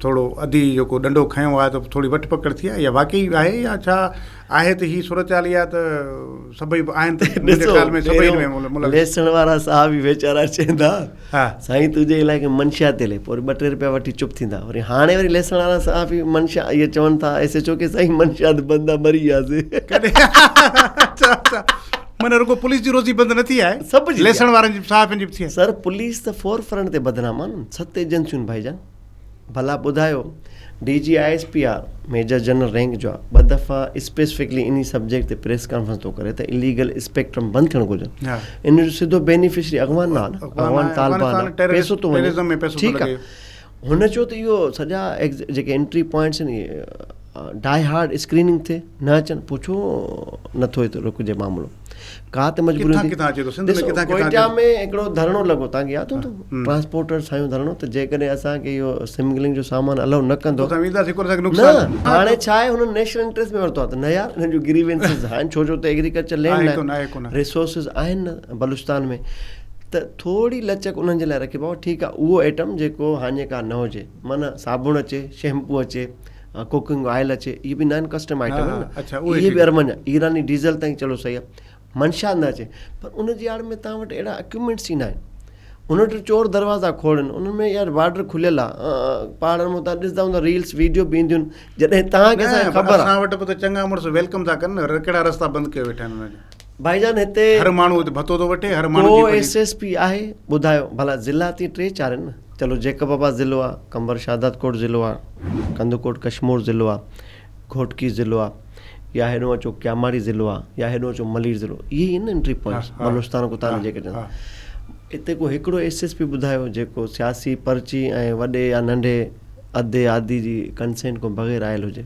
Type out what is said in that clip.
ٿورو اڌي جيڪو ڏنڊو کنيو آهي ته ٿوري وٺ پڪڙ ٿي آهي يا واقعي آهي يا ڇا آهي ته هي صورتحال اها ته سڀئي آهن ته منهنجي خيال ۾ سڀئي ان ۾ ملوث. ليسڻ وارا صاحب ئي ويچارا چوندا سائين تنهنجي علائقي ۾ منشيات هلي پوء وري ٻه ٽي روپيا وٺي چپ ٿيندا وري هاڻي وري ليسڻ وارا صاحب ئي منشا اهي چون ٿا ايس ايڇ او کي سائين منشيات بند آ مري وياسي. اڇا اڇا معنيٰ رڳو پوليس جي روزي بند نه ٿي آهي سڀ جي ليسڻ وارن جي صحافين جي به ٿي آهي. سر پوليس ته فور فرنٽ تي بدنام آ نه ست ايجنسيون ڀائي جان. ڀلا ٻڌايو D G I S P R major general rank جو آ ٻه دفعا اسپيسفڪلي انهي سبجيڪٽ تي پريس ڪانفرنس ٿو ڪري ته اليگل اسپيڪٽرم بند ٿيڻ گهرجن ان جو سڌو بينيفشري اغوان نه آ نه اغوان طالبان آ پيسو ٿو وڃي ٺيڪ آ هن چيو ته اهو سڄا جيڪي انٽري پوائنٽس آهن اهي ڊائي هارڊ اسڪريننگ ٿئي نه اچن پوء ڇو نٿو هتي رڪجي معاملو ڪا ته مجبوري ڪٿان ڪٿان اچي ٿو سنڌ ۾ ڪٿان ڪٿان ڪوئٽا ۾ هڪڙو ڌرڻو لڳو تان کي ياد هوندو ٽرانسپورٽرز هنيو ڌرڻو ته جيڪڏهن اسان کي اهو سمگلنگ جو سامان الائو نه ڪندو اسان وينداسين ڪو اسان کي نقصان نه هاڻي ڇا آهي هنن نيشنل انٽريسٽ ۾ ورتو آهي ته نه يار هنن جون گريوينسز آهن ڇو جو ته ايگريڪلچر لينڊ آهي ريسورسز آهن نه بلوچستان ۾ ته ٿوري لچڪ انهن جي لاء رکي بابا ٺيڪ آهي اهو ائٽم جيڪو هاڃيڪار نه هجي معنيٰ صابڻ اچي شيمپو اچي ڪوڪنگ آئل اچي اهي به نان ڪسٽم آئٽم آهن نه اهي به اربن جا ايراني ڊيزل تائين چلو صحيح آهي منشا نه اچي پر ان جي آڙ ۾ توهان وٽ اهڙا اڪيوپمينٽس ئي نه آهن ان وٽ چور دروازا کوڙن انهن ۾ يار بارڊر کليل آهي پهاڙن مان توهان ڏسندا هوندا ريلس ويڊيو به اينديون آهن جڏهن توهان کي اسان کي خبر اسان وٽ به ته چڱا مڙس welcome ٿا ڪن نه ڪهڙا رستا بند ڪيو ويٺا آهن انهن جا ڀائي جان هتي هر ماڻهو هتي ڀتو ٿو وٺي هر ماڻهو ڪو ايس ايس پي آهي ٻڌايو ڀلا ضلع تي ٽي چار آهن نه چلو جيڪب آباد ضلعو آ قمبر شهدادڪوٽ ضلعو آ ڪنڌڪوٽ ڪشمور ضلعو آ گهوٽڪي ضلعو آ يا هيڏو اچو ڪياماڙي ضلعو آ يا هيڏو اچو ملير ضلعو اهي ئي آهن نه انٽري پوائنٽس بلوچستان کان تان جيڪي اچن اتي ڪو هڪڙو ايس ايس پي ٻڌايو جيڪو سياسي پرچي ۽ وڏي يا ننڍي ادي آدي جي ڪنسينٽ کان بغير آيل هجي.